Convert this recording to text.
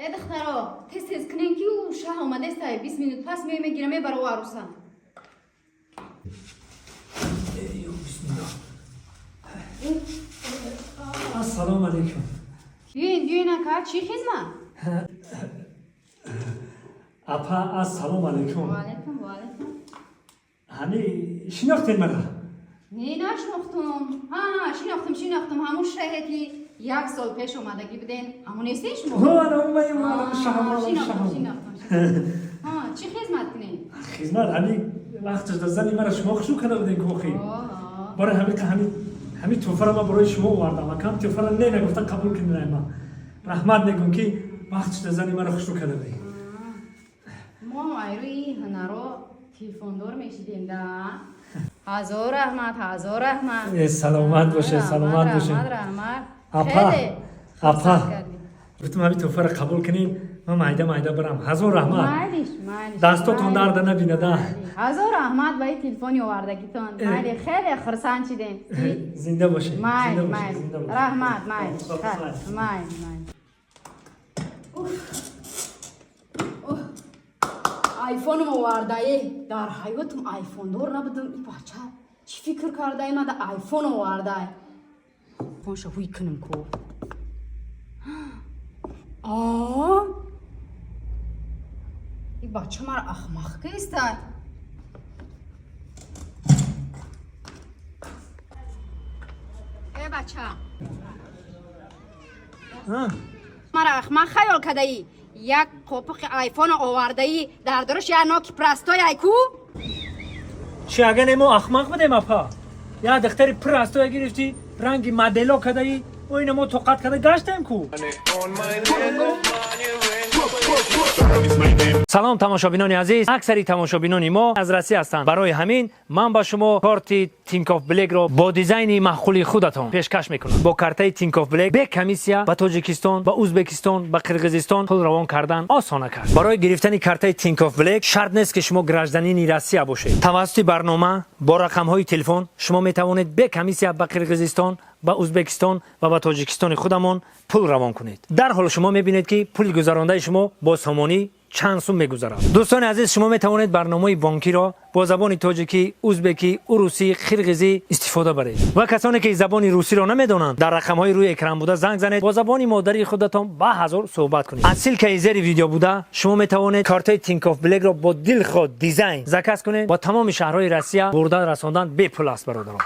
Э, духтаро, тез тез кунем, ки ӯ шаҳ омадестай, 20 минут пас меои, мегира, мебара ӯ аруса. Ё бисмиллоҳ, ассалому алайкум. Биёин, биёин, ака, чӣ хизмат? Апа, ассалому алайкум. Ваалайкум, ваалайкум. Ҳами шинохтед мара? Не, нашинохтум. Ҳа, шинохтум, шинохтум, ҳамун шаҳе, ки як сол пеш омадагӣ буден, ҳамун нестен шумо? Шинохтум, шинохтум. Ҳа, чӣ хизмат кунем? Хизмат, ҳами вақташ да зани мара шумо хушрӯ карда буден кохи, барои ҳами ҳами тӯҳфаро ман барои шумо овардам. Акам, тӯҳфаро не нагуфта қабул кунед. Ма раҳмат мегӯм, ки вақташ да зани мара хушрӯ карда будем. Мо айрӯи ҳунаро телефондор мешидем да. Ҳазор раҳмат, ҳазор раҳмат. Э, саломат боше, саломат боше. Раҳмат, раҳмат. Апа, Хеле апа. хурсанд кардем. Гуфтам, ҳами тӯҳфаро қабул кунем, ман майда майда барам. Ҳазор раҳмат. Майлиш, майлиш. Дастотон майлиш. дарда набинада. Ҳазор раҳмат ба ин телефони овардагитон. Э. Майли, хеле хурсанд шидем. Зинда бошед. Майли. Зинда бошед. Майли. Зинда бошед. Раҳмат, майли. Хоб, Хайр, хайр. Майли, майли. Айфоном овардае. Дар ҳаётум айфондор набудам. И бача чӣ фикр кардаи, мада айфон овардай? Айфонша ҳуй кунам ку. А, и бача мара ахмақ кистай. Э, бача! А, Мара ахмақ хаёл кадаӣ? Як қопиқи айфона овардаӣ, дар дуруш як ноки простой ай ку. Чи, агар не, мо ахмақ будем, апа? Я духтари простой гирифтӣ, ранги модело кадаи, о ина мо тоқат када гаштем ку. Салом, тамошобинони азиз. Аксари тамошобинони мо аз Россия ҳастанд. Барои ҳамин ман ба шумо корти Тинькофф Блэкро бо дизайни маъқули худатон пешкаш мекунам. Бо картаи Тинькофф Блэк бе комиссия ба Тоҷикистон, ба Узбекистон, ба Қирғизистон пул равон кардан осона кард. Барои гирифтани картаи Тинькофф Блэк шарт нест, ки шумо гражданини Россия бошед. Тавассути барнома бо рақамҳои телефон шумо метавонед бе комиссия ба Қирғизистон, ба Узбекистон ва ба Тоҷикистони худамон пул равон кунед. Дарҳол шумо мебинед, ки пули гузарондаи шумо бо сомонӣ чанд сум мегузарад. Дӯстони азиз, шумо метавонед барномаи бонкиро бо забони тоҷикӣ, узбекӣ, урусӣ, қирғизӣ истифода баред. Ва касоне, ки забони русиро намедонанд, дар рақамҳои рӯи экран буда занг занед, бо забони модарии худатон ба ҳазор суҳбат кунед. Аз ссылка и зери видео буда шумо метавонед картаи Тинькофф Блэкро бо дилхоҳ дизайн заказ кунед. Ба тамоми шаҳрҳои Россия бурда расондан бепул аст, бародарон.